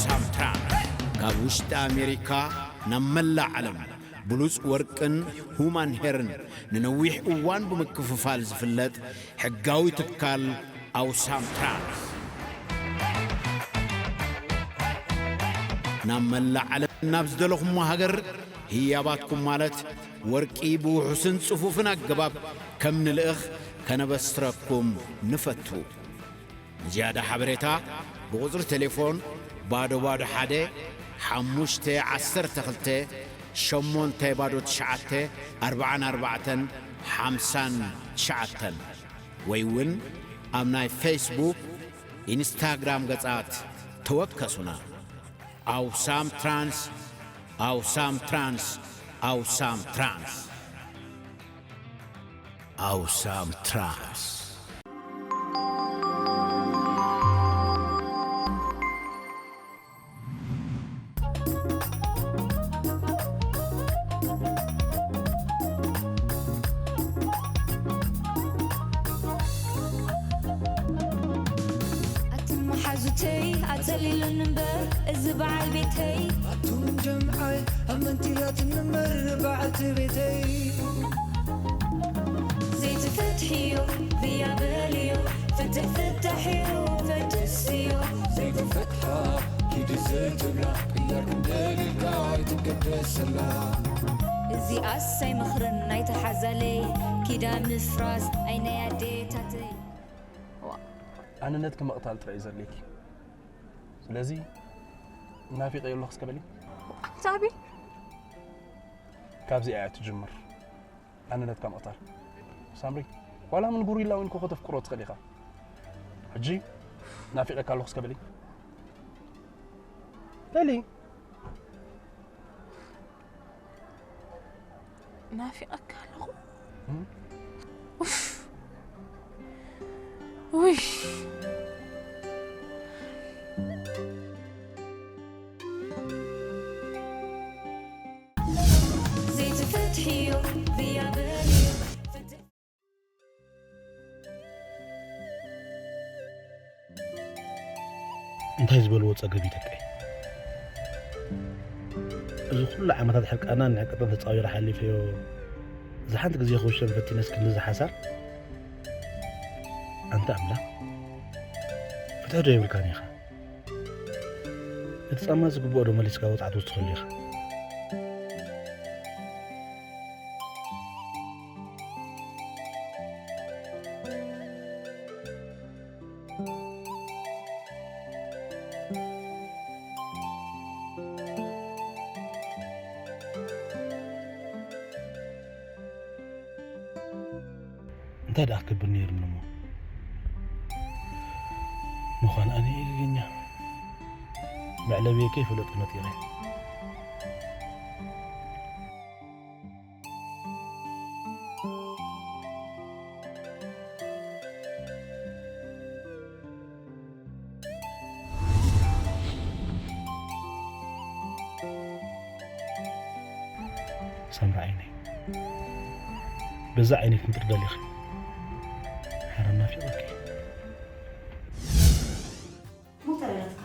ሳምትራን ካብ ውሽጢ ኣሜሪካ ናብ መላእ ዓለም ብሉጽ ወርቅን ሁማን ሄርን ንነዊሕ እዋን ብምክፍፋል ዝፍለጥ ሕጋዊ ትካል ኣውሳም ትራንስ፣ ናብ መላእ ዓለም ናብ ዝደለኹሞ ሃገር ህያባትኩም ማለት ወርቂ ብውሑስን ጽፉፍን ኣገባብ ከም ንልእኽ ከነበስረኩም ንፈቱ። ንዝያዳ ሓበሬታ ብቑጽሪ ቴሌፎን ባዶ ባዶ ሓደ ሓሙሽተ ዓሰርተ ክልተ ሸሞንተ ባዶ ትሽዓተ ኣርባዓን ኣርባዕተን ሓምሳን ትሽዓተን ወይ እውን ኣብ ናይ ፌስቡክ፣ ኢንስታግራም ገጻት ተወከሱና። ኣውሳም ትራንስ፣ ኣውሳም ትራንስ፣ ኣውሳም ትራንስ። ኣውሳም ትራንስ። ኣትን መሓዙተይ ኣጸሊሉኒ እምበር እዚ በዓል ቤተይ ኣቱም ጀምዓይ ኣብ መንቲላት ንምር በዓልቲ ቤተይ ዘይትፈትሕዮ ብያ በልዮ ፍትሕ ፍታሕዮ ፈትስዮ ዘይትፈትሓ ኪዲ ዘይትብላ ቅያር ክንደልልካ ኣይትገደሰላ እዚኣስ ኣይመኽርን ናይቲ ሓዛለይ ኪዳን ምፍራስ ኣይናይ ኣዴታተይ ኣንነትኪ ምቕታል ጥራይ እዩ ዘድልየኪ። ስለዚ ናፊቐ የለኹ እስከ በሊ። ኣንታ ኣቤል ካብዚኣ እያ ትጅምር ኣንነትካ ምቕታል። ሳምሪ ዋላ ምን ጉሪላ እውን ኮኾ ተፍቅሮ ትኽእል ኢኻ። ሕጂ ናፊቐካ ኣለኹ እስከ በሊ። በሊ። ናፊቐካ ኣለኹ። ውይ ዘይትፈትሕዮ ብያ በልዮ እንታይ ዝበልዎ ጸገም እዩ ደቀይ? እዚ ኩሉ ዓመታት ሕርቃናን ንዕቀትን ተጻዊረ ሓሊፈዮ። እዚ ሓንቲ ግዜ ክውሸን ፈቲነስ ክንድዚ ሓሳር? ኣንታ ኣምላኽ፣ ፍትሒ ዶ የብልካን ኢኻ? እቲ ጻማ ዝግብኦ ዶ መሊስካ ወጽዓ ትወስኸሉ ኢኻ? እንታይ ደኣ ክገብር ነይሩኒ እሞ? ምዃን ኣነ እየ ገገኛ። መዕለብየ ከይፈለጥኩ ነጢረ። ሳምራ ዓይነይ፣ በዛ ዓይነይ ክንጥር ደሊኺ። ሓራም ናፊቐኪ። ሞተር ያለትካ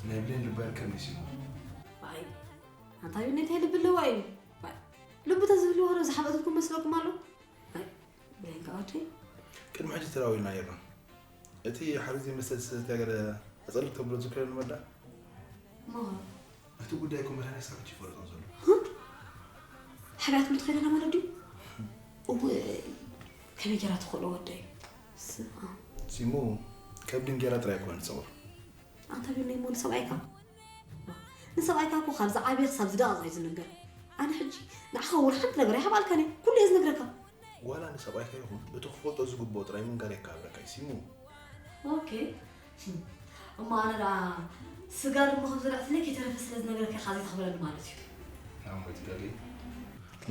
ናይ ብሌን ልባ ይርከብ መሲሉ። ኣይ ኣንታ ቢል ነታይ ልቢ ኣለዋ እዩ። ልቢ ተዝህልዋ ዶ ዝሓበተትኩም መስለኩም ኣሎ? ኣይ ብሌን ከኣወደይ ቅድሚ ሕጂ ተራዊልና ነርና። እቲ ሓሪት ዘይመስል ስህተት ገለ ኣጸልቅ ተብሎ ዝክረ ንመዳ ሞኸ እቲ ጉዳይ እኮ መድሃኒ ክሳብ ሕጂ ይፈልጦ ዘሎ። ሓቢኣት ምትኸደና ማለት ድዩ? እወ ከመይ ጌራ ትኽእሎ ወደይ? ስማ ሲሙ ከብድን ጌራ ጥራይ ኣይኮነን ዝጸውር። ኣንታ ቢል ናይ ሞን ሰብኣይካ ንሰብኣይካ እኮ ካብ ዝዓብየ ክሳብ ዝደቐቕ እዩ ዝንገር። ኣነ ሕጂ ንዓኻ እውን ሓንቲ ነገር ኣይሃብኣልካን እየ፣ ኩሉ እየ ዝነግረካ። ዋላ ንሰብኣይካ ይኹን እቲ ክፈልጦ ዝግብኦ ጥራይ ምንጋር የከባብረካ እዩ ሲሙ። ኦኬ እሞ ኣነ ደኣ ስጋ ድማ ከም ዘልዕትለይ ከይተረፈ ስለ ዝነግረካ ኢኻ ዘይትኽብረኒ ማለት እዩ።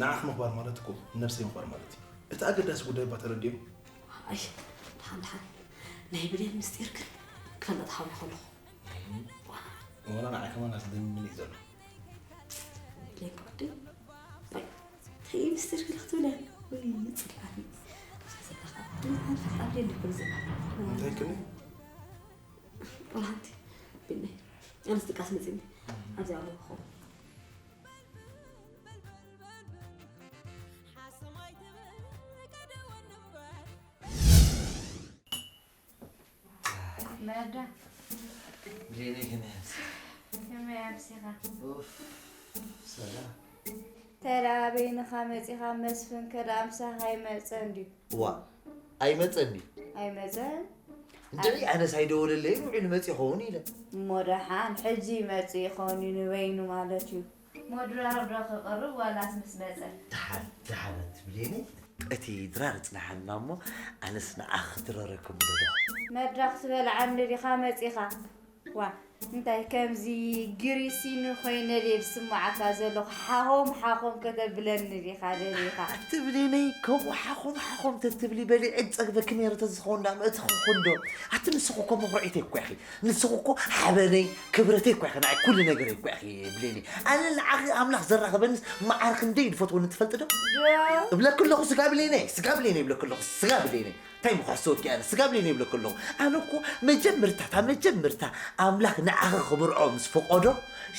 ንዓኺ ምኽባር ማለት እኮ ንነብሰይ ምኽባር ማለት እዩ። እቲ ኣገዳሲ ጉዳይ እባ ተረድዮ። ኣይ ደሓን ደሓን ናይ ብሌን ምስጢር ግን ክፈልጥ ሓቢኹ ኣለኹ። ዋላ ንዓይ ከማን ኣስደምምን እዩ ዘሎ። ብሌን ክወዲ እንታይ ምስጢር ክልክ ትብለ ወይ ምፅላኒ ዘለካ ብሌን ኣንፈጣ ብሌን ይኹን ዝላ እንታይ ክኒ ወላ ሓንቲ ብነይ ኣነስ ድቃስ መጺኒ ኣብዚኣ ኣለኹ። መዳ ብሌነይ ከመይ ኣምሲ ከመይ ኣምሲኻ? ኡፍ ሰላም ተዳ በይንኻ መጺኻ መስፍን ከዳ ምሳኻ ኣይመጸን ድዩ? ዋ ኣይመጸን ድዩ ኣይመጸን። እንድዒ ኣነስ ኣይደወለለይን ውዒሉ መጺ ይኸውን ኢለ እሞ ደሓን ሕጂ ይመጽእ ይኸውን እዩ ንበይኑ ማለት እዩ። ሞድራር ዶ ክቕርብ ዋላስ ምስ መጸ? ደሓን ደሓን ኣቲ ብሌነይ እቲ ድራር ጽናሓልና እሞ ኣነስ ንዓኺ ክድረረኪ ምደለኹ መዳ ክትበልዓኒ ዲኻ መጺኻ? ዋ እንታይ ከምዚ ግሪሲኒ ኮይነ ድየ ዝስምዓካ ዘለኹ ሓኾም ሓኾም ከተብለኒ ዲኻ ደሊኻ? ኣቲ ብሌነይ ከምኡ ሓኾም ሓኾም ተትብሊ በሊዐ ዝጸግበኪ ነይረ ተዝኸውን ዳ ምእተኹ ክንዶ ኣቲ ንስኹ እኮ መኹርዒተይ እኮ ኢኺ ንስኹ እኮ ሓበነይ ክብረተይ እኮ ኢኺ ንዓይ ኩሉ ነገረይ እኮ ኢኺ ብሌነይ ኣነ ንዓኺ ኣምላኽ ዘራኸበንስ መዓር ክንደይ ድፈትወኒ ትፈልጢ ዶ ዶ እብለኪ ኣለኹ ስጋ ብሌነይ ስጋ ብሌነይ እብለኪ ኣለኹ ስጋ ብሌነይ እንታይ ምኳ ዝሰወኪ ኣነ ስጋ ብሌነይ ይብለኪ ኣለኹ ኣነ እኮ መጀመርታ እታ መጀመርታ ኣምላኽ ንዓኺ ክምርዖ ምስ ፈቆዶ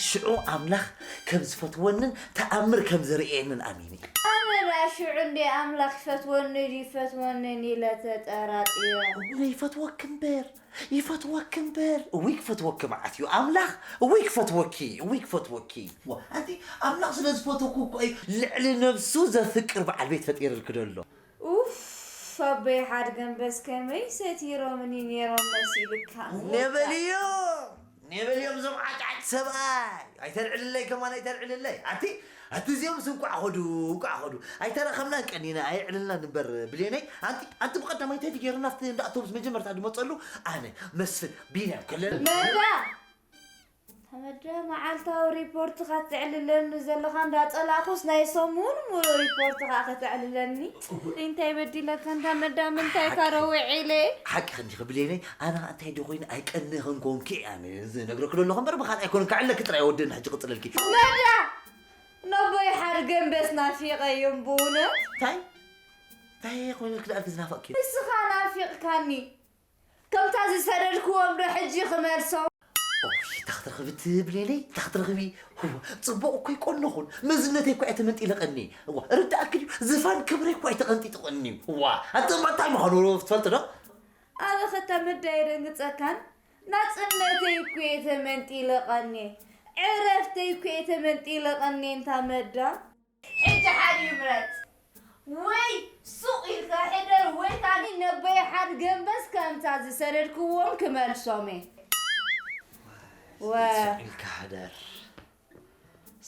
ሽዑ ኣምላኽ ከም ዝፈትወንን ተኣምር ከም ዘርእየንን ኣሚነ ኣነ ዳ ሽዑ እንዴ ኣምላኽ ይፈትወኒ ድዩ ይፈትወንን ኢለ ተጠራጢረ። እውነ ይፈትወኪ እምበር ይፈትወኪ እምበር እውይ ክፈትወኪ መዓት እዩ ኣምላኽ እውይ ክፈትወኪ እውይ ክፈትወኪ ኣንቲ ኣምላኽ ስለ ዝፈተኩ እኮ እዩ ልዕሊ ነብሱ ዘፍቅር በዓል ቤት ፈጢርልኪ ደሎ ኡፍ ኣቦይ ሓድገንበስ ከመይ ሰቲሮምኒ ነይሮም መሲልካ። ኔበልዮም ኔበልዮም እዞም ዓጫጭ ሰብኣይ ኣይተልዕልለይ ከማን ኣይተልዕልለይ ኣቲ ኣቲ እዚኦም ስ እንቋዕ ኸዱ እንቋዕ ኸዱ ኣይተረኸብናን ቀኒና ኣየዕልልናን እምበር ብሌነይ ኣንቲ ኣንቲ ብቐዳማይ እንታይ ገይርና ኣብቲ እንዳ ኣውቶቡስ መጀመርታ ድመፀሉ ኣነ መስፍን ቢንያም ከለና መዳ ተመዳ መዓልታዊ ሪፖርትኻ ተዕልለኒ ዘለኻ እንዳጸላእኩስ ናይ ሰሙን ሙሉእ ሪፖርትኻ ከተዕልለኒ እንታይ በዲለካ እንዳ መዳ ምንታይ ካረዊዕ ኢለ ሓቂ ክንዲ ክብሌነይ ኣነ እንታይ ዶ ኮይኑ ኣይቀንኽን ኮንኪ ኣነ ዝነግረክ ዘለኹ እምበር ብኻልእ ኣይኮነን ካዕለኪ ጥራይ ወደኒ ሕጂ ቅፅለልኪ መዳ ነቦይ ሓድገንበስ ናፊቐዮም ብእውነት እንታይ እንታይ ኮይነልክ ደኣ ዝናፈቅኪ ንስኻ ናፊቕካኒ ከምታ ዝሰደድክዎም ዶ ሕጂ ክመልሶም እታ ክትረኽቢ ትብሌለይ እታ ክትረኽቢ ጽቡቕ እኮ ይቆነኹን መዝነተይ እኮ እየ ተመንጢለቐኒ እዋ ርዳእክ ድዩ ዝፋን ክብረይ እኮ እየ ተቐንጢጥቐኒ እዋ ኣንተ እንታይ ምዃኑ ትፈልጥ ዶ ኣበ ኸታ መዳ የደንግጸካን ናጽነተይ እኮ እየ ተመንጢለቐኒ ዕረፍተይ እኮ እየ ተመንጢለቐኒ እንታ መዳ ሕጂ ሓደ ይምረጽ ወይ ሱቕ ኢልካ ሕደር ወይ ካኒ ነበይ ሓድ ገንበስ ከምታ ዝሰደድክዎም ክመልሶም እየ ወ ስቕ ኢልካ ሕደር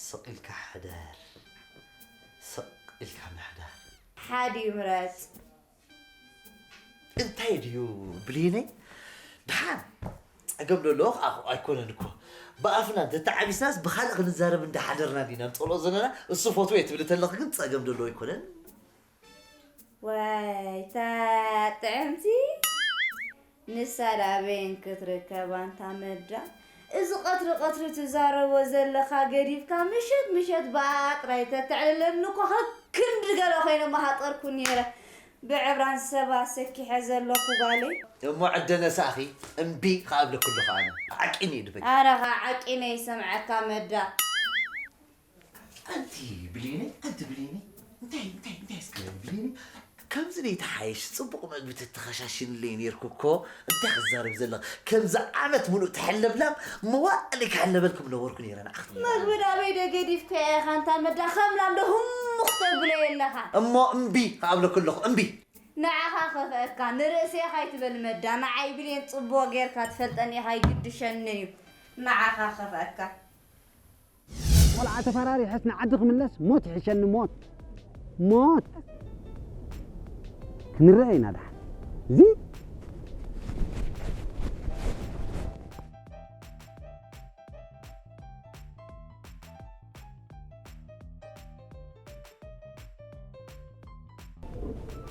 ስቕ ኢልካ ሕደር ስቕ ኢልካ ምሕዳር ሓድ ይምረጽ እንታይ ድዩ ብሌነይ ደሓን ጸገም ደለዎ ከዓ ኣይኮነን እኮ ብኣፍና እንተተዓቢስናስ ብኻልእ ክንዛረብ እንዳሓደርና ዲና ንጸልኦ ዘለና እሱ ፈትወ ትብሊ ተለኽ ግን ጸገም ደለዎ ኣይኮነን ዋይ እታ ጥዕምቲ ንሳ ዳበይን ክትርከብ ኣንታ መዳ እዚ ቀትሪ ቀትሪ ትዛረቦ ዘለኻ ገዲፍካ ምሸት ምሸት ብኣጥራይ ተተዕልለኒ እኮ ከክንዲ ገለ ኮይነ መሃጠርኩ ነይረ ብዕብራን ሰባ ሰኪሐ ዘለኹ ጓለይ እሞ ዕደ ነሳኺ እምቢ ከኣብለኩ ኣለኹ ኣነ ዓቂኒ ድበይ ኣረ ኸዓ ዓቂነ ይሰምዐካ መዳ ኣንቲ ብሌነይ ኣንቲ ብሌነይ እንታይ እንታይ እንታይ እስከ ብሌነይ ከምዚ ነይተሓየሽ ፅቡቕ መግቢ ተተኸሻሽንለይ ነይርኩ እኮ እንታይ ክዛረብ ዘለኽ ከምዚ ዓመት ሙሉእ ተሐለብላም መዋእለይ ክሕለበልኩም ነበርኩ ነይረ ንዓኽ መግቢ ዳበይ ዶ ገዲፍካ ኢኻ እንታ መዳ ከም ላም ዶ ህሙኽ ተብሎ የለኻ እሞ እምቢ ክኣብለኩ ኣለኹ እምቢ ንዓኻ ከፍአካ ንርእሴኻ ኣይትበል መዳ ንዓይ ብሌን ጽቡቕ ጌርካ ትፈልጠኒ ኢኻ ይግድሸኒ እዩ ንዓኻ ከፍአካ ቆልዓ ተፈራሪሐስ ንዓዲ ክምለስ ሞት ይሕሸኒ ሞት ሞት ክንረአ ኢና ደሓን እዚ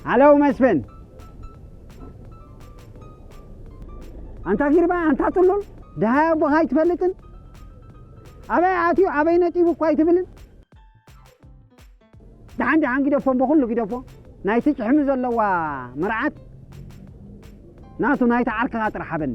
ሃለው መስፍን ኣንታ ጊርባ ኣንታ ጥሉል ደሃይ ኣቦኻ ኣይትፈልጥን ኣበይ ኣትዩ ኣበይ ነጢቡ እኳ ኣይትብልን ደሓን ደሓን ግደፎ እምበ ኩሉ ግደፎ ናይቲ ጭሕሚ ዘለዋ መርዓት ናቱ ናይቲ ዓርክኻ ጥራሕ ሃበኒ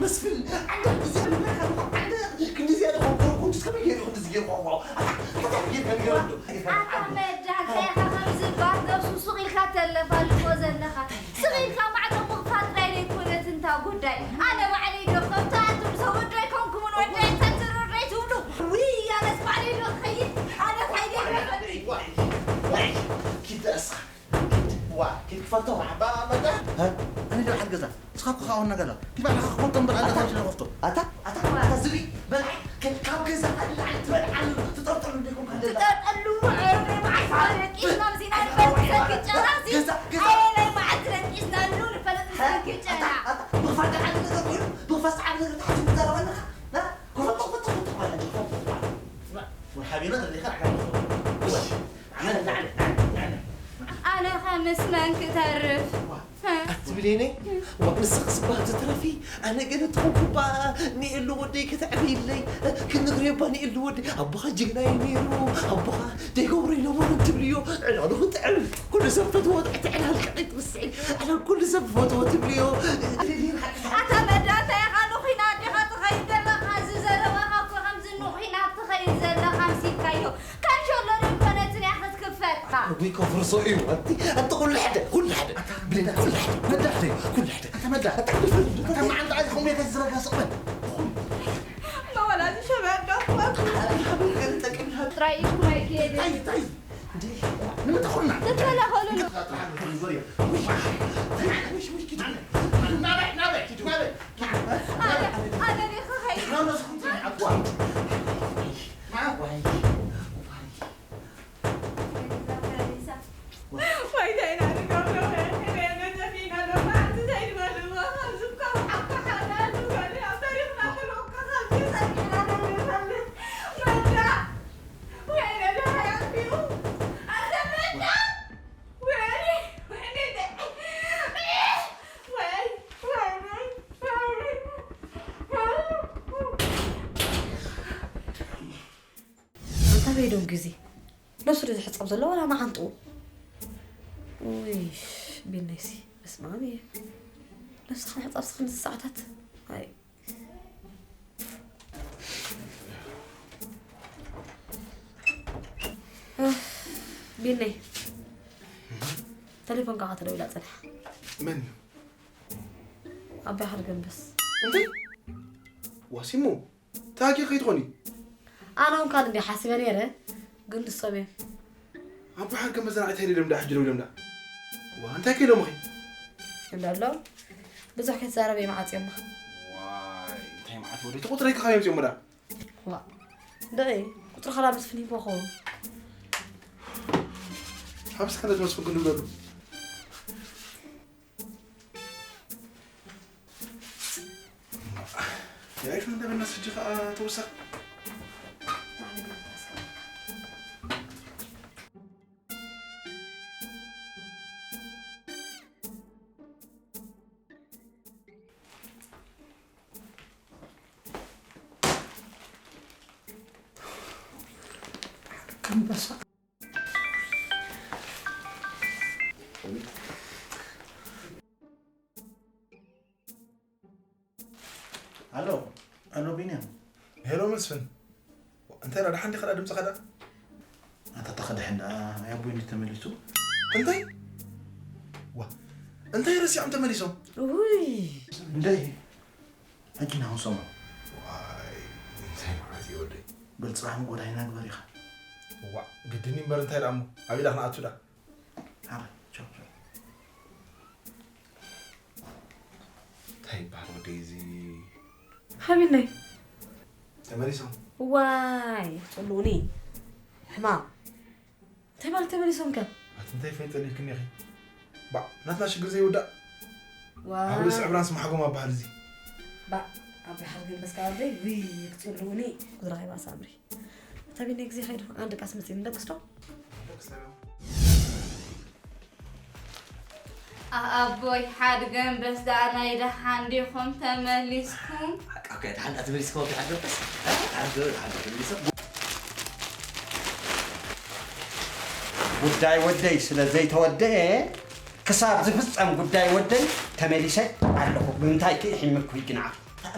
መስፍን፣ ዓንዳ ክንድዚ ኣለካ፣ ዓንዳ ክንድዚ ኣለካ፣ ክንድዚ ኣለካ፣ ክንድዚ ኣለካ። ኣታ መዳ፣ እንታይ ኢኻ ከምዚ ባት ነብሱ ሱቕ ኢልካ ተለፋልፎ ዘለኻ? ስቕ ኢልካ ማዕዶ ምኽፋት ጥራይ ዘይኮነት እንታ ጉዳይ። ኣነ ባዕለይ ዶ ከምቲ ኣቱም ሰብ ወዶ ኣይኮንኩምን፣ ወዶ ኣይታትር፣ ወዶ ኣይትብሉ። ውይ፣ ኣነስ ባዕለይ ዶ ክኸይድ? ኣነ ፋይዳ ይረፈኒ። ዋይ፣ ዋይ፣ ኪድ እስኻ። ዋ፣ ኪድ ክፈቶ። ባ-፣ መዳ። ሀ? ኣነ ዶ በዓል ገዛ? ንስኻ እኮ ኸኣ ዋና ገዛ። ኪድ ባዕልኻ ክፈቶ እምበር፣ ኣንታ ታንቺ ዶ ከፍቶ? ኣታ፣ ኣታ፣ ኣታ ዝብኢ፣ በልዓ፣ ከ-፣ ካብ ገዛ ኣድላዕ ትበልዓሉ፣ ትጠርጠሉ እንዲኹም ከ ደላ። ትጠርጠሉ፣ ኧረ፣ መዓስ ደቂስና፣ ምስና ንፈልጥ፣ ሰኪ ጨና፣ ሲ-፣ ገዛ፣ ገዛ። ኣየናይ መዓስ ደቂስናሉ፣ ንፈልጥ፣ ሀ? ሰኪ ጨና። ኣታ፣ ኣታ፣ ብኽፋት ደሓን ነገር ኮይኑ፣ ብኽፋት ሰዓብ ነገር ተሓሲቡ ትዛረብ ኣለኻ? ና፣ ክፈቶ፣ ክፈቶ፣ ክፈቶ፣ ክፈቶ፣ ክፈቶ። ወሓቢና ዘለኻ፣ ዓጋቢ። ኣነ፣ ኣነ፣ ኣነ፣ ኣነ። ኣነ ኸ ምስ መን ክተርፍ? ዋ፣ ኣቲ ብሌነይ፣ ዋ፣ ንስኺ ስባህ ትትረፊ፣ ኣነ ገለ ተኾንኩ እባ ንኤሉ ወደይ ከተዕብይለይ፣ ክንግርዮ እባ ንኤሉ ወደይ፣ ኣቦኻ ጅግና እዩ ነይሩ፣ ኣቦኻ ዘይገብሮ ኢሎሞ እንትብልዮ፣ ዕላሉ ክጥዕም፣ ኩሉ ሰብ ፈትዎ፣ እቲ ዕላል ከዓይ ትብስዒ፣ ዕላል ኩሉ ሰብ ፈትዎ ትብልዮ። ኣታ መዳ እንታይ ኢኻ ንኹናት ዲኻ ትኸይድ ዘለኻ? እዚ ዘረባኻ እኮ ከምዚ ንኹናት ትኸይድ ዘለኻ ኣምሲልካዮ። ካንሸሎ ዶ ኣይኮነትን እያ ክትክፈት? ኣታ ጉይ ከፍርሶ እዩ። ኣንቲ፣ ኣንቲ ኩሉ ሓደ፣ ኩሉ ሓደ። ኣታ ብሌና ኩሉ ሓደ፣ ኩሉ ሓደ፣ ኩሉ ሓደ። ኣታ መዳ፣ ኣታ ክፍል፣ ኣታ መዓንጣ ኣይኹም ቤት ዝረጋስቕ በል። መወላዚ ሸበድ ዶ? ኣታ ሓብል ገለ ጠቅም ሃብ። ጥራይ ኢድኩም ኣይክየድን። ታይ፣ ታይ። እንዴ፣ ንምንታይ ኩልና? ተተላኸሉ። ናበይ፣ ናበይ፣ ኪዱ፣ ናበይ? ኣነ፣ ኣነ ዲኻ ኸይድ? ኣንታ በይዶም ግዜ ነሱ ዶ ዝሕጸብ ዘሎ ዋላ መዓንጥኡ? ውይ፣ ቢነይሲ፣ በስመ ኣብ እየ። ነብስኻ ምሕጻብ ስኽንዚ ሰዓታት? ኣይ። ቢነይ፣ ተሌፎንካ ኸ ተደዊላ ጸኒሓ። መን እዩ? ኣባይ ሓድገምበስ። እንታይ? ዋሲሞ? ታጊ ከይትኾኒ? ኣነ እውን ካልእ እንዲየ ሓሲበ ነይረ፣ ግን ንሶም እዮም። ኣቦ ሓድገምበስ እንታይ ኢሎም ደኣ ሕጂ ደዊሎም ደኣ? ዋ፣ እንታይ ከ ኢሎምኺ? እንዳሎ ብዙሕ ከይትዛረብ እዮም ዓጽዮማ። ዋይ፣ እንታይ መዓት ወደይ፣ እቲ ቁጽረይ ከ ካበይ ኣምጺኦሞ ደኣ? ዋ፣ ደቒ፣ ቁጽርኻ ደኣ መስፍን ሂብዎ ኸውን። ሃብስካ ነቲ መስፍን ክንብለሉ። የዒፍ እንደ በናትሽ ሕጂ ኸኣ ተወሰኽ። ኣንበሳ። ኣሎ፣ ኣሎ ቢንያም። ሄሎ መስፍን፣ እንታይ ደኣ ደሓን ዲኻ ደኣ ድምፅኻ ደኣ? ኣታ ተኸድሕን ደኣ፣ ኣይ ኣቦይ እንዲ ተመሊሱ። እንታይ? ዋ፣ እንታይ ረሲዖም ተመሊሶም? ውይ። እንደይ፣ ሕጂ ናኹም ሰምዑ። ዋይ፣ እንታይ መዓት እዩ ወደይ? በል ጽባሕ ምጎዳይና ግበር ኢኻ። ዋ፣ ግድን እዩ እምበር እንታይ ደኣ እሞ፣ ኣብ ኢዳ ክንኣቱ ደኣ። ሓረ፣ ቻው፣ ቻው። እንታይ ይበሃል ወደይ እዚ? ሓቢነይ። ተመሊሶም። ዋይ፣ ክጽልኡኒ። ሕማም። እንታይ ማለት ተመሊሶም ከ? ኣቲ እንታይ ፈይጠልክኒ ኢኺ? ባዕ፣ ናትና ሽግር ዘይውዳእ። ዋ። ኣብ ርእሲ ዕብራንስ ማሕጎም ኣበሃል እዚ። ባዕ፣ ኣብ ሓድገምበስ ኣቦይ፣ ውይ፣ ክጽልኡኒ። ክዝረኸባ ሳምሪ። ኣታ ቢኒ ግዜ ኸይዱ፣ ኣንድ ቃስ መጺኒ፣ ደቅስ ዶ? ደቅስ ዶ? ኣቦይ ሓድገምበስ ደኣ ናይ ደሓን ዲኹም ተመሊስኩም? ሓቃ እኮ እያ፣ ደሓን ደኣ ተመሊስኩም፣ ኣቦይ ሓድገምበስ? እ? ሓድገ-፣ ደሓን ደኣ ተመሊስኩም? ጉዳይ ወደይ ስለ ዘይተወደኤ፣ ክሳብ ዝፍጸም ጉዳይ ወደይ ተመሊሰ ኣለኹ። ብምንታይ ክኢሒመኩ ሕጂ ንዓኺ?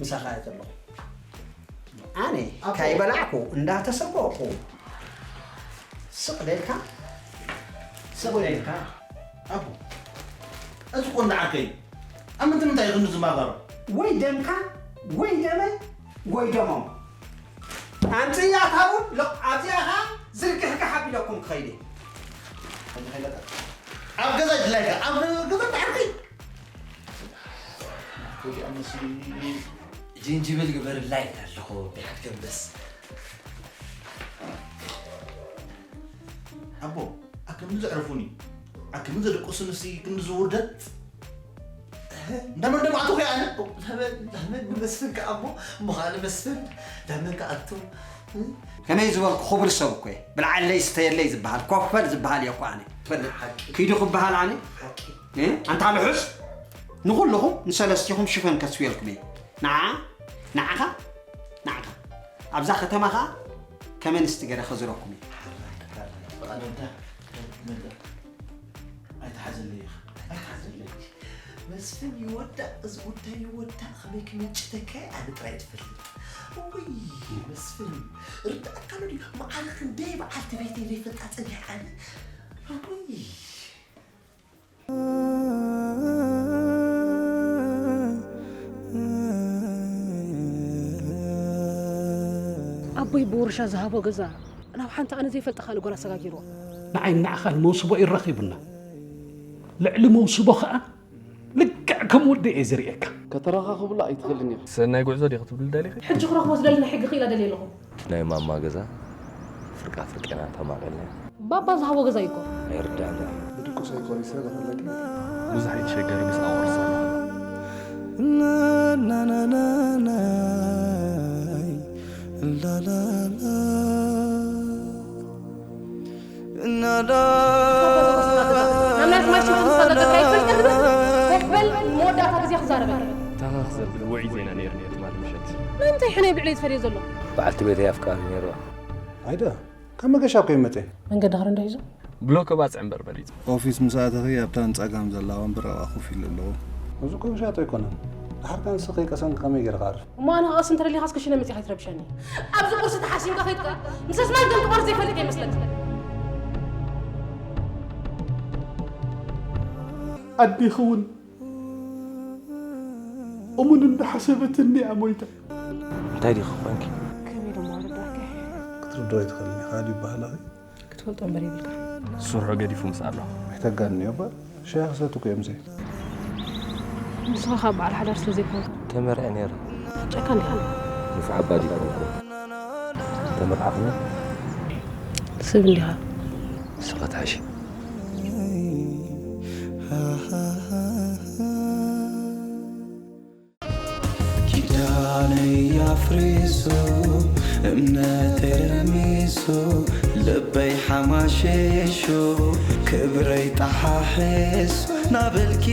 ምሳኻ እየ ዘለኹ። ኣነ ኣቦ። ካይበላዕኩ እንዳተሰቆቁ ስቕ ደልካ ስቕ ደልካ ኣቦ፣ እዚ ቆንዳ ዓርከይ ኣብ ምንታይ ምንታይ ይኽንዱ ዝማጋሩ? ወይ ደምካ ወይ ደመይ ወይ ደሞም። ኣምፅእያ ታቡን ሎ ኣብዚኣ ኸዓ ዝርግሕግሕ ኣቢለኩም ክኸይድ እየ። ኣብ ገዛ ድላይካ ኣብ ገዛ ዓርከይ ጅንጅብል ግበርላይ ኣለኹ። ብሓድ ከንበስ ኣቦ ኣከምዚ ዘዕርፉኒ ኣከምዚ ዘደቅሱኒ ሲ ክንዲ ዝውርደት እንዳመን ደሞ ኣቶ ከይኣነ ዳመን ንመስፍን ከኣሞ ምዃነ መስፍን ዳመን ከኣቱ ከመይ ዝበልኩ ክቡር ሰብ እኮ እየ። ብልዓለይ ስተየለይ ዝበሃል ኮፈል ዝበሃል እየ እኮ ኣነ። ትፈልጥ ኪዱ ክበሃል ኣነ ሓቂ እ? ኣንታ ልሑስ ንኹልኹም ንሰለስቲኹም ሽፈን ከስፍየልኩም እየ። ንዓ ንዓኻ ንዓኻ ኣብዛ ከተማ ኸዓ ከመንስቲ ገረ ከዝረኩም እየ። ብቐደምታ መዳ ኣይትሓዘለይ ኢኻ ኣይትሓዘለይ መስፍን ይወዳእ እዚ ጉዳይ ይወዳእ ከመይ ክምንጭተካ ኣነ ጥራይ ትፈልጥ ውይ መስፍን ርዳእካ ዶ ድዩ መዓልቲ ክንደይ በዓልቲ ቤተይ ዘይፈልጣ ፀኒሓ ኣነ ውይ ኣቦይ ብውርሻ ዝሃቦ ገዛ ናብ ሓንቲ ኣነ ዘይፈልጣ ካልእ ጓል ኣሰጋጊርዋ። ንዓይ ንዓኻን መውስቦ ይራኺቡና። ልዕሊ መውስቦ ኸኣ ልክዕ ከም ወዲ እየ ዝርእየካ። ከተራኻኽብሉ ኣይትኽእልን ኢኺ። ሰናይ ጉዕዞ ዲኺ ክትብሊ ደሊኺ? ሕጂ ክረኽቦ ዝደሊ ናይ ሕጊ ክኢላ ደልየ ኣለኹ። ናይ ማማ ገዛ ፍርቃ ፍርቄና ተማቒልና ባባ ዝሃቦ ገዛ እዩ እኮ። ኣይርዳእና። ብድቁስ ኣይኮነይ ስለ ዘኸለኪ ብዙሕ ኣይትሸገሪ ምስ ኣወርሳ ናናናናይ ላላላ ናዳ ናብ ናይ ኣስማይ ሽፍን ዝፈለጠካ ይፈልጥ በል መወዳእታ ግዜ ክዛረበካ ታኻኽ ዘብል ውዑይ ዜና ነይሩ ነይሩ ትማሊ ምሸት ንምንታይ ሕነ ብልዕለይ ዝፈርዮ ዘሎ በዓልቲ ቤተይ ኣፍቃሪ ነይርዋ ኣይዳ፣ ካብ መገሻ እኮ ይመጸ። መንገዲ ኸረ እንዶ ሒዙ? ብሎክ ባጽዕ እምበር በሊጹ። ኦፊስ ምስ ኣተኺ ኣብታ ንጸጋም ዘላ ወንበር ኣብኣ ኮፍ ኢሉ ኣለዎ። እዚ እኮ ብሻጦ ኣይኮነን። ድሓር ከ ንስኺ ከይቀሰንኪ ከመይ ገይርካ ዓርፍ? እሞ ኣነ ክቐስን ተደሊኻስ ክሽነ መጺኻ ኣይትረብሸኒ። ኣብዚ ቁርሲ ተሓሲምካ ከይድካ ምስ ኣስማት ገምጥቆር ዘይፈልጥ ይመስለኒ። ኣዴኺ እውን እሙን እንዳሓሰበትኒ እያ ሞይታ። እንታይ ዲኺ ኮንኪ? ከመይ ደሞ ኣረዳእኪ? ክትርድኦ ኣይትኽእልን ኢኻ ድዩ ባህላኺ? ክትፈልጦ እምበር የብልካ። ስርሑ ገዲፉ ምስ ኣሎ ኣይተጋንንዮ እባ። ሻሂ ክሰቲ እኮ እዮም ዘይ። ንስኻ ካብ በዓል ሓዳር ስለ ዘይኮንካ። ተመርዐ ነይረ። ጨካን ዲኻ? ንፉዕ ኣባ ዲኮንኩ። ተመርዓኹኒ። ስብ እንዲኻ። ንስኻ ትሓሺ። ኪዳነይ ኣፍሪሱ እምነተይ ረሚሱ ልበይ ሓማሽሹ ክብረይ ጠሓሒሱ ናበልኪ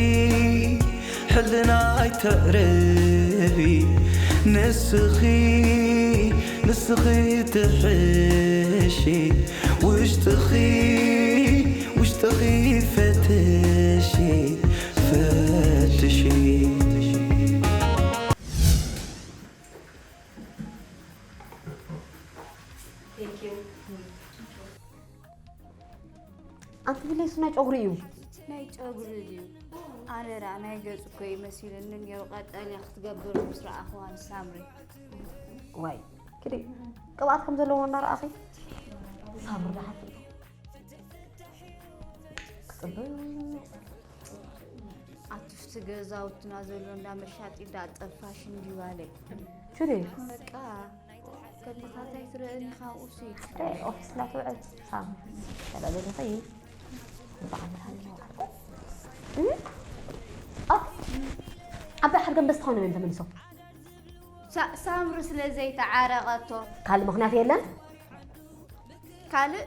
ሕልናይ ተቕርቢ ንስኺ ንስኺ ትሕሺ ውሽጥኺ ውሽጥኺ ፈትሺ ፈትሺ። ኣንቲ ብለይስ ናይ ጨጉሪ እዩ። ናይ ጨጉሪ ድዩ? ኣነ ደኣ ናይ ገጽ እኮ እዩ መሲሉኒ ነይሩ፣ ቀጠልያ ክትገብር ምስ ረኣኽዋ ንሳምሪ። ዋይ ክዲ ቅብኣት ከም ዘለዎ እናረኣኺ ሳምሪ ደሓር ክጽብቕ ኣቱፍቲ ገዛውትና ዘሎ እንዳ መሻጢ እንዳ ጠፋሽ እንዲባለ ቹዲ በቃ ከብታታይ ትርእኒ ካብኡሲ ኦፊስ እንዳትውዕል ሳምሪ ተለበልኺ ዓባይ ሓርገን በስተኾነ መን ተመሊሶም ሳምሪ ስለ ዘይተዓረቐቶ ካልእ ምኽንያት የለን ካልእ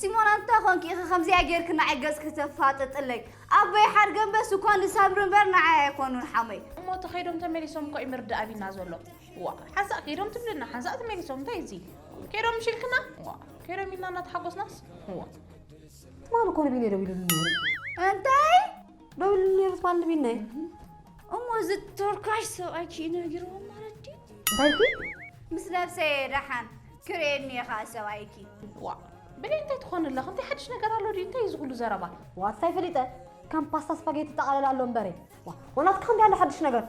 ሲሞና እንታይ ኾንኪ ኢኺ ከምዚኣ ጌርኪ ንዓይ ገጽኪ ተፋጥጥለይ ኣቦይ ሓርገን በስ እኮ ንሳምሪ እምበር ንዓይ ኣይኮኑን ሓመይ እሞ እቲ ከይዶም ተመሊሶም እኮ እዩ ምርዳእ ኣቢና ዘሎ ዋ ሓንሳእ ከይዶም ትብልና ሓንሳእ ተመሊሶም እንታይ እዚ ከይዶም ምሽልክና ዋ ከይዶም ኢልና እናተሓጎስናስ ዋ ትማሊ እኮ ንቢነ ደው ኢሉሉ ነይሩ እንታይ ደው ኢሉሉ ነይሩ ትማሊ ንቢነ እሞ እዚ ተርካሽ ሰብኣይኪ እዩ ነጊርዎም ማለት ድዩ እንታይ ኢልኪ ምስ ነብሰየ ደሓን ክርእየኒ ኢኻ ሰብኣይኪ ዋ ብለይ እንታይ ትኾን ኣለኽ እንታይ ሓድሽ ነገር ኣሎ ድዩ እንታይ እዩ ዝኹሉ ዘረባ ዋትሳይ ፈሊጠ ከም ፓስታ ስፓጌቲ ጠቓለል ኣሎ እምበረ ዋናትካ ከምዲ ኣሎ ሓድሽ ነገር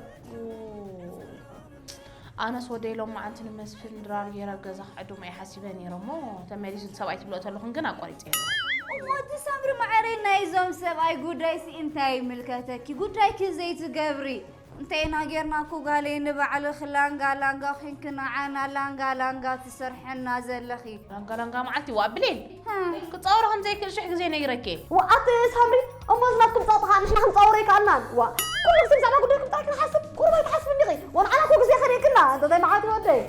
ኣነስ ወደይ ሎም መዓልቲ ንመስፍን ድራር ገይረ ኣብ ገዛ ክዕድሞ እየ ሓሲበ ነይረ እሞ ተመሊሱ እቲ ሰብኣይ ትብልኦ ተለኹን ግን ኣቋሪፀ እሞ እቲ ሰምሪ ማዕረይ ናይዞም ሰብኣይ ጉዳይሲ እንታይ ይምልከተኪ ጉዳይኪ ዘይትገብሪ እንተይና ጌርና እኮ ጓለይ ንባዕልኺ ላንጋ ላንጋ ኮንኪ ንዓና ላንጋ ላንጋ ትሰርሐና ዘለኺ ላንጋ ላንጋ መዓልቲ ዋ ብሌን ክፃወሮ ከም ዘይክእል ሽሕ ግዜ ነጊረኪ እየ። ወኣት ሳምሪ እሞ እዚ ናትኩም ፀቕጢ ከዓ ንሕና ክንፃወሮ ኣይከኣልናን። ዋ ኩሉ ግዜ ብዛዕባ ጉዳይኩም ጥራይ ክንሓስብ ቁሩብ ኣይትሓስብን ዲኺ? ወንዓና እኮ ግዜ ከሊእክና እንተዘይ መዓት ወደይ።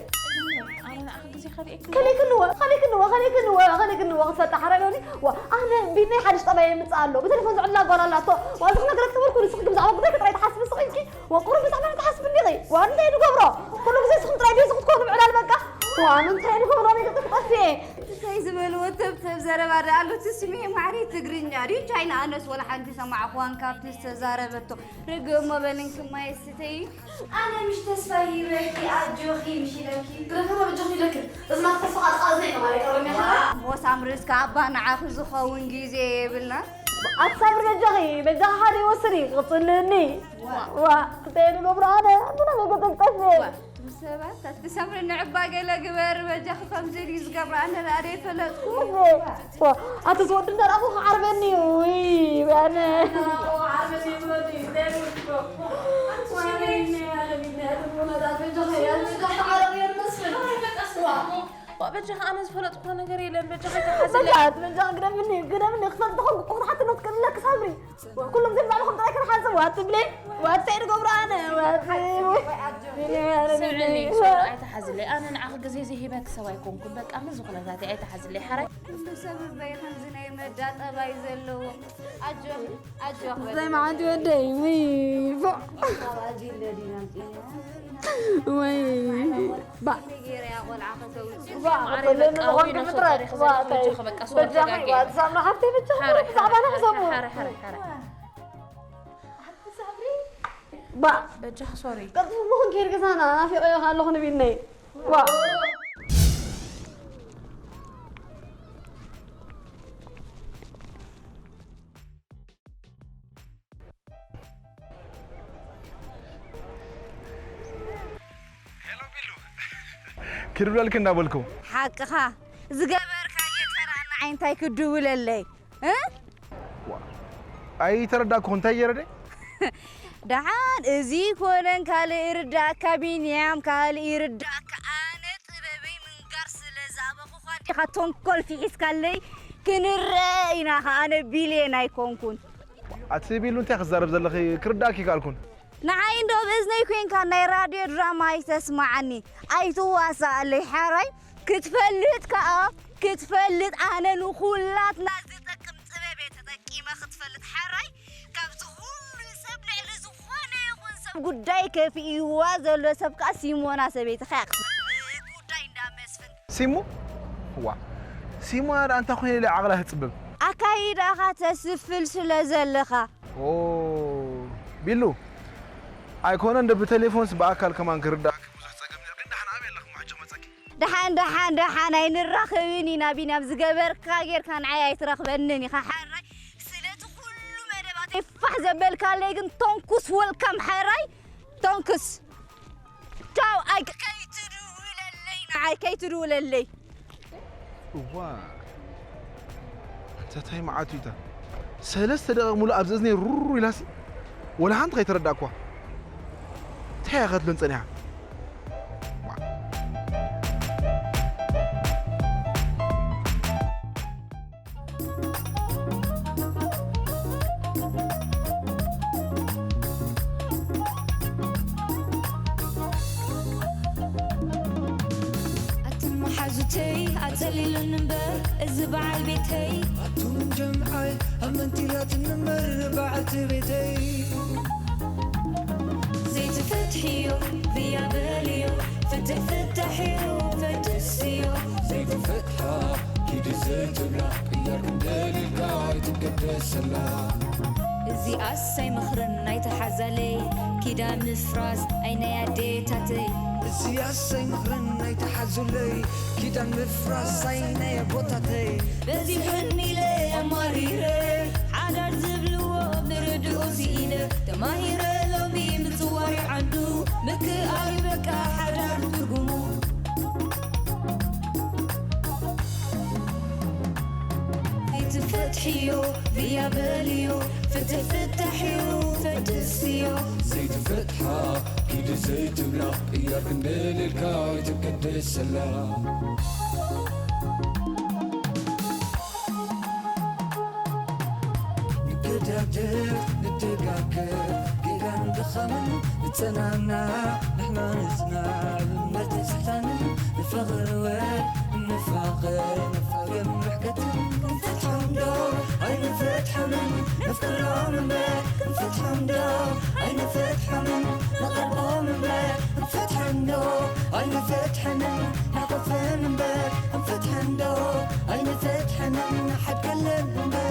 ኣነ ንዓኺ ግዜ ከሊእኪ ከሊእክንዎ ከሊእክንዎ ከሊእክንዎ ከሊእክንዎ ክትፈልጣ ሓራይ ዮኒ። ዋ ኣነ ቢነይ ሓድሽ ጠባይ የምፅእ ኣሎ ብቴሌፎን ዝዕላ ጓል ኣላቶ። ዋ እዚ ክነግረክ ተበልኩ ንስኺ ብዛዕባ ጉዳይኪ ጥራይ ትሓስቢ ስቕ ኢልኪ። ዋ ቁሩብ ብዛዕባ ንትሓስብን ዲኺ? ዋ እንታይ ንገብሮ ኩሉ ግዜ ንስኹም ጥራይ ቢዚ ክትኮኑ ምዕላል በቃ። ዋ ኣነ እንታይ ንገብሮ ኣነ ገፀ ክጠፍእ እየ። እንታይ ዝበልዎ ተብተብ ዘረባ ደኣ ኣሎ ትስምዒ ማዕሪ ትግርኛ ድዩ ቻይና ኣነስ ወላ ሓንቲ ሰማዕኽዋን ካብቲ ዝተዛረበቶ ርግእ እሞ በልንኪ ማይ ስተይ ኣነ ምሽ ተስፋ ሂበኪ ኣጆኺ ምሽ ኢለኪ ረኸባ በጆኺ ኢለኪ እዝና ተስፋ ኣጥቓ እዝና ኢኻ ማለት ቀረም ኢኻ ሞሳም ርስካ ኣባ ንዓኺ ዝኸውን ግዜ የብልና ኣትሳብሪ በጃኺ በጃኻ ሓደ ይወስኒ ክቕፅልኒ ዋ እንታይ ንገብሮ ኣነ ኣቡና መገጠጠፍ ሰባት ኣቲ ሰምሪ ንዕባ ገለ ግበር በጃኺ ከምዚ ድዩ ዝገብራ ኣነ ደኣ ደይፈለጥኩ ኣቲ ዝወዲ እንተረኣኹ ክዓርበኒ እዩ ውይ ኣነ በጃኻ ኣነ ዝፈለጥኩ ነገር የለን በጃኻ ይተሓዝለ በጃ ግደምኒ ግደምኒ ክፈልጥ ተኾንኩ ክትሓትኖ ትክእልለክ ሳምሪ ኩሉ ግዜ ብዛዕባኹም ጥራይ ክንሓስብ ዋት ትብሊ ዋት እንታይ ንገብሮ ኣነ ዋት ስምዕኒ ሶል ኣይትሓዝለይ ኣነ ንዓኺ ግዜ ዘይሂበኪ ሰብ ኣይኮንኩን በቃ ምዚ ኩነታተይ ኣይትሓዝለይ ሓራይ ኩሉ ሰብ እበይ ከምዚ ናይ መዳ ጠባይ ዘለዎ ኣጆኺ ኣጆኺ በሊ ዘይ መዓንቲ ወደይ ውይ ፎ ካብኣ ዚለ ዲና ምፅና ወይ ባ ባ ከለኒ ዝኾንኪ ፍጥረት ባ ታይ በጃኺ ባ ሳምና ሓፍተይ በጃኺ ብዛዕባና ክሰሙ ባ በጃኺ ሶሪ ቀልጥፉ ምኹን ከይድ ገዛና ናፊቐዮ ኣለኹ ንቢልነይ ባ ክድብለልክ እንዳበልኩ ሓቅኻ ዝገበርካዮ ተራ ንዓይ እንታይ ክድውለለይ እ? ኣይተረዳኩ እንታይ ገይረ ደ ደሓን እዚ ኮነን ካልእ ይርዳእካ ቢንያም ካልእ ይርዳእካ ኣነ ጥበበይ ምንጋር ስለ ዝኣበኹ ዲኻ ተንኮል ፊሒስካለይ ክንረአ ኢና ከ ኣነ ቢልየን ኣይኮንኩን ኣቲ ቢሉ እንታይ ክዛረብ ዘለኺ ክርዳእኪ ካልኩን ንዓይ እንዶ ብእዝነይ ኮንካ ናይ ራድዮ ድራማ ኣይተስማዓኒ ኣይትዋሳኣለይ ሓራይ ክትፈልጥ ከኣ ክትፈልጥ ኣነ ንኩላትና ዝጠቅም ጥበብ እየ ተጠቂመ ክትፈልጥ ሓራይ ካብዚ ኩሉ ሰብ ልዕሊ ዝኾነ ይኹን ሰብ ጉዳይ ከፊእዋ ዘሎ ሰብ ከኣ ሲሞና ሰበይትኻ እያ ክትብል ጉዳይ እንዳ መስፍን ሲሙ ዋ ሲሙ ኣረ ኣንታ ኮይነ ኢለ ዓቕላ ትጽብብ ኣካይዳኻ ተስፍል ስለ ዘለኻ ኦ ቢሉ ኣይኮነ እንደ ብቴሌፎንስ ብኣካል ከማን ክርዳእክ ብዙሕ ጸገም ነር ግን ደሓን ኣበይ ኣለኹ ሕጂ ክመጸኪ ደሓን ደሓን ደሓን ኣይንራኸብን ኢና ቢንያም ዝገበርካ ጌርካ ንዓይ ኣይትረኽበንን ኢኻ ሓራይ ስለቲ ኩሉ መደባት ፋሕ ዘበልካለይ ግን ቶንኩስ ወልካም ሓራይ ቶንክስ ቻው ኣይ ከይትድውለለይ ንዓይ ከይትድውለለይ እዋ እንታይ መዓቱ ኢታ ሰለስተ ደቂቕ ሙሉእ ኣብዚ እዝነይ ሩሩ ኢላሲ ወላ ሓንቲ ከይተረዳእኳ እንታይ እያ ከትብለን ጸኒሓ ኣትም መሓዙተይ ኣጸሊሉኒ እምበር እዚ በዓል ቤተይ ኣቱም ጀምዓይ ኣመንቲላትኒ እምበር በዓልቲ ቤተይ ዘይትፈትሕዮ ብያ በልዮ ፍትሕ ፍታሕዮ ፈትስዮ ዘይትፈትሓ ኪዲ ዘይትብላ ቅያር ክንደልልካ ኣይትገደሰላ እዚኣስ ኣይመኽርን ናይተሓዛለይ ኪዳን ምፍራስ ኣይ ናይ ኣዴታተይ እዚኣስ ኣይመኽርን ናይተሓዙለይ ኪዳን ምፍራስ ኣይ ናይ ኣቦታተይ በዚሑኒ ኢለ ኣማሪረ ሓዳር ዝብልዎ ምርድኡ ስኢነ ተማሂረ ሎሚ ምጽዋር ዓዱ ምክኣል በቃ ሓዳር ትርጉሙ ዘይትፈትሕዮ ብያ በልዮ ፍትሕ ፍታሕዮ ፈትስዮ ዘይትፈትሓ ኪዲ ዘይትብላ ቅያር ክንደልልካ ኣይትገደሰላ ንገዳደፍ ንደጋገፍ ጌጋን ድኻምን ንጸናና ንሕና ንጽናዕ እምነት ንስሕታንን ንፋቐር ወ ንፋቐር ንፋቐር ምሕከትን ክንፈትሖም ዶ ኣይንፈትሖምን ነፍቅሮም እምበር ክንፈትሖም ዶ ኣይንፈትሖምን ንቐርቦም እምበር ክንፈትሖም ዶ ኣይንፈትሖምን ናቆፈን እምበር ክንፈትሖም ዶ ኣይንፈትሖምን ንሓድገለን እምበር